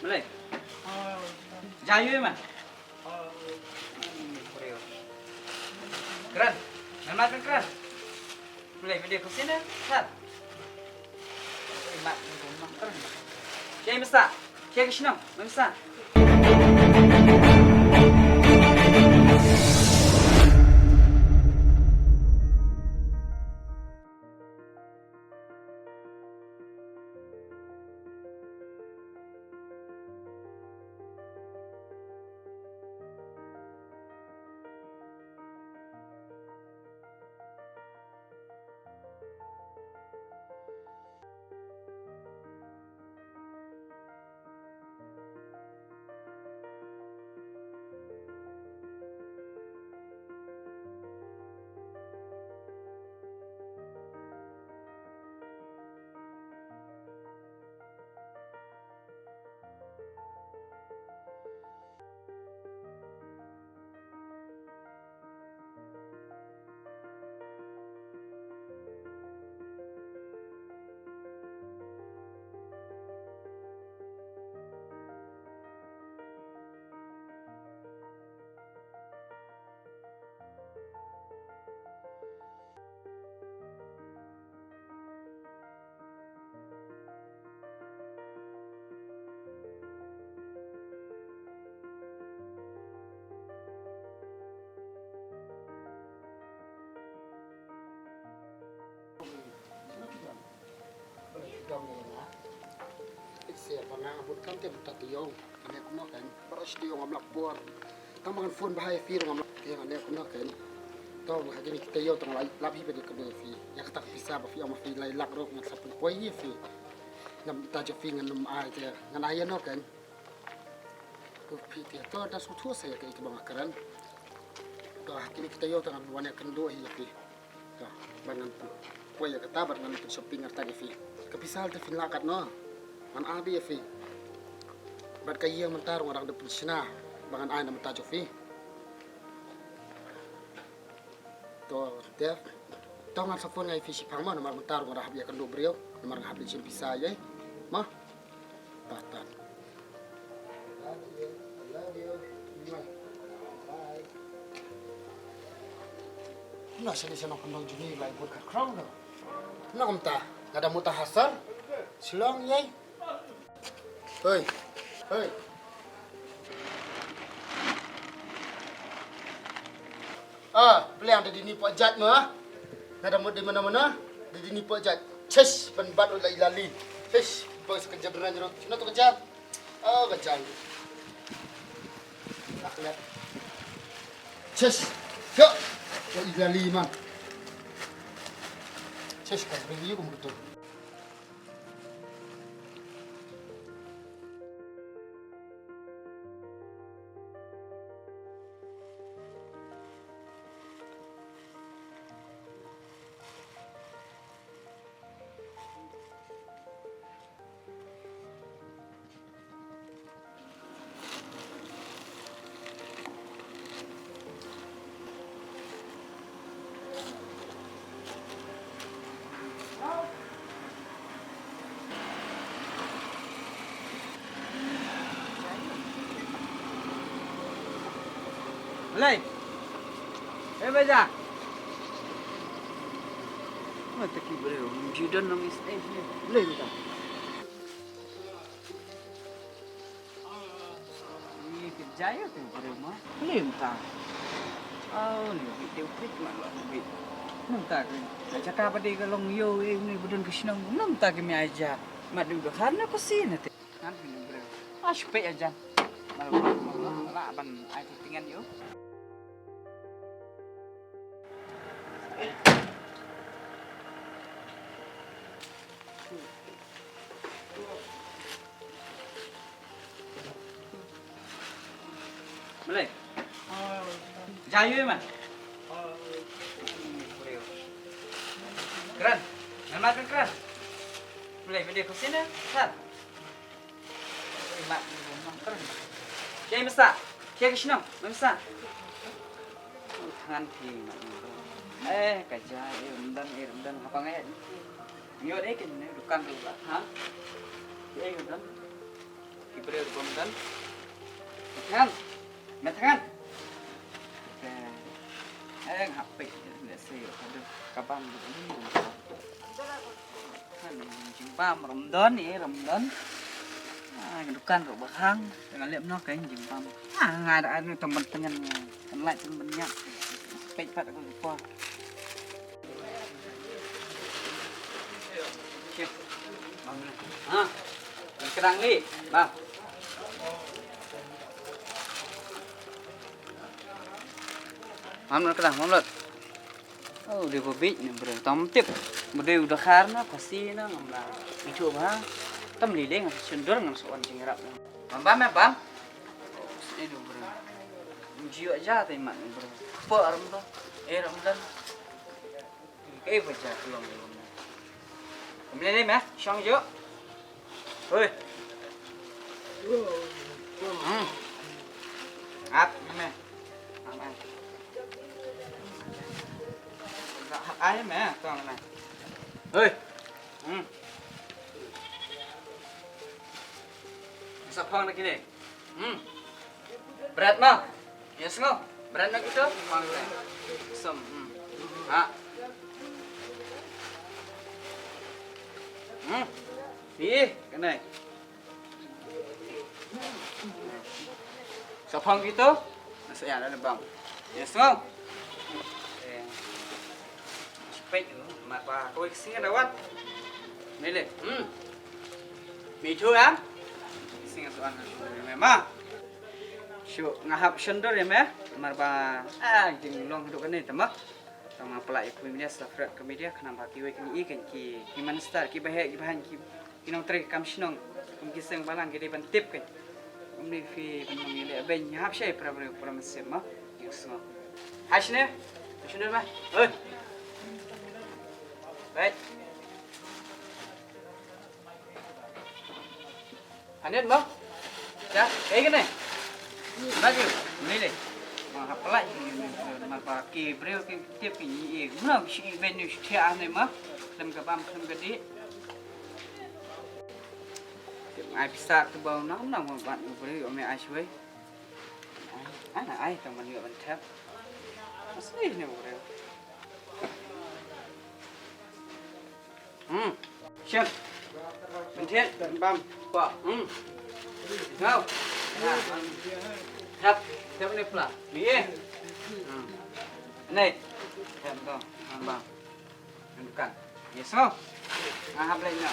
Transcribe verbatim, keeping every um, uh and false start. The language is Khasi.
Malay. Jai yu ma. Kren. Nama kan kren. Malay, video ko sini. Sat. Mat, mat, kren. Jai masa. Jai ke sini. Masa. Sia pa nga bud kan tem ta tiong. Ane kumno kan. Baroh shi tiong ngam lak por. Tang mangan phone bahai fi ngam lak tiong ane kumno kan. To ma kini kita yo tang lai lap hi badi kene fi. Ya kata pisa ba fi ama fi lai lak rok ngan sapung poi hi fi. Ngam ta jo fi ngan num ai te ngan ai no kan. Ku phi te to da su thu sa ya ka ikbang akaran. To kini kita yo tang wan ya kan do hi fi. Ka, ba ngan poi ïa kata bad ngan pynshopping artat ïa phi. Ka pisa te phin lah katno? Ngan ai beit ïa phi. Bad ka ïing mynta ruh nga dang da pynshna ba ngan ai na mynta jong phi. To, te. To ngan sa phone nga ïa phi shiphang mo namar mynta ruh nga dang hap ïakynduh briew namar nga hap leit shim pisa ïa. Mo. Tat, tat. Love you. I love you. Mwah. Bye. Kumno shane sha nongkyndong jong ngi lai bud ka crown do. Kumno kumta? Nga da mut ha sor. Shillong ïai. Hei. Hei. Ah, pliang da dini pok jait mo, ah. Nga da mut dei mana mana, da dini pok jait. Chesh, ban bat ula ilali. Chesh, bang sa kerja beran jeruk. Sino tu kerja? Oh, kerja. Tak lihat. Chesh. Yo. Yo ilali man. Chesh kan beli kum betul. Malay. Eh, baja. Mata ki breu, judan nang is eh. Malay mata. Ni kerja ya tu breu ma. Malay mata. Oh, ni bit dia uprit ma lo bit. Nang ta ke. Jaka pada ka long yo eh ni budun ke shnong. Nang ta ke mi aja. Mat du dohan na ko si na te. Ngan pynbriew. Ah, shu peit ïa jan. Mal, mal, mal, mal, mal, ban ai tu tingan ïa u. Malay. Jai ïa ma. Kren. Ngan ma kren kren. Malay, bede ko sini. Sat. Mat ni bun nang kren. Jai masa. Jai ke shnong. Masa. Thangan phi mat ni bun. Eh, ka jai, eh, umdan, eh, umdan, hapa ngai. Ngi ot eh, kin, eh, dukan tu lah, ha? Eh, umdan. Ki briew Kan? Kan? Met kan? Eh, hap pek. Let's see. Aduh, kapan? Kan, jingbam, Ramadan, eh, Ramadan. Ah, dukan ruh bahang. Tengah lep noh kan jingbam. Ah, ada anu teman tengen. Kan light teman banyak. Pek pat aku lupa. Ha, kedang ni, bang. Mam lut kedang, mam lut. Oh, dei ba bieit ne bro. Tam tip. Ba dei u dkhar na, Khasi na, ngam lah ithuh ba. Tam lei lei ngan shon dur ngan sa wan jingïarap na. Bam bam eh bam. Oh, sini dei bro. Jiwa ja te mat ne bro. Kpa ram to. Eh, ram dan. Kaei ba jia ka long ka long. Kam lei lei me, shong ju. Hoi. Hmm. Ap me. Ap ai. Ap ai me, tong me. Hoi. Hmm. Sa phong na kine. Hmm. Bret ma. Ïa sngew. Bret na kito. Phong na. Som. Hmm. Ha. Hmm. Ih, kane. Sa phong kito. Sa ïa na bang. Ïa sngew. Eh. Spek tu, mat ba kawei ka sngi da wan. Mele. Hmm. Mi thu ya. Sngi da wan. Me ma. Shu nga hap shon dur ïa me. Mar ba, ah, jinglong haduh kane te ma. Tang ma pala ïa kawei media, sa Fred ka media, khnang ba kiwei kine ki, ki minister, ki baheh, ki bahan, ki, ki nongtrei kam shnong, kum ki seng balang ki dei ban tip kan. Kum ni phi ban nong ïaleh beiñ, hap shai para briew para mynsiem ma. Ïa sngew. Hai shane. Shane ma. Oi. Bai. Anet ma. Ja, eh kene. Lagi. Ni le. Ma hap pala. Ma ba ki briew ki tip ki ni. Muna shi ben ni shi ane ma. Lem ka bam lem ka di. Ai pisa tu ba na na ma ban briew me ai shwe. Ai na ai tang man yo ban tap. Asli ni briew. Hmm. Shem. Ban thied, ban bam. Ba. Hmm. Ngau. Thap, thap ni pla. Ni eh. Hmm. Ni. Thap to. Ban bam. Ban dukan. Yes, ngau. Nga hap leh na.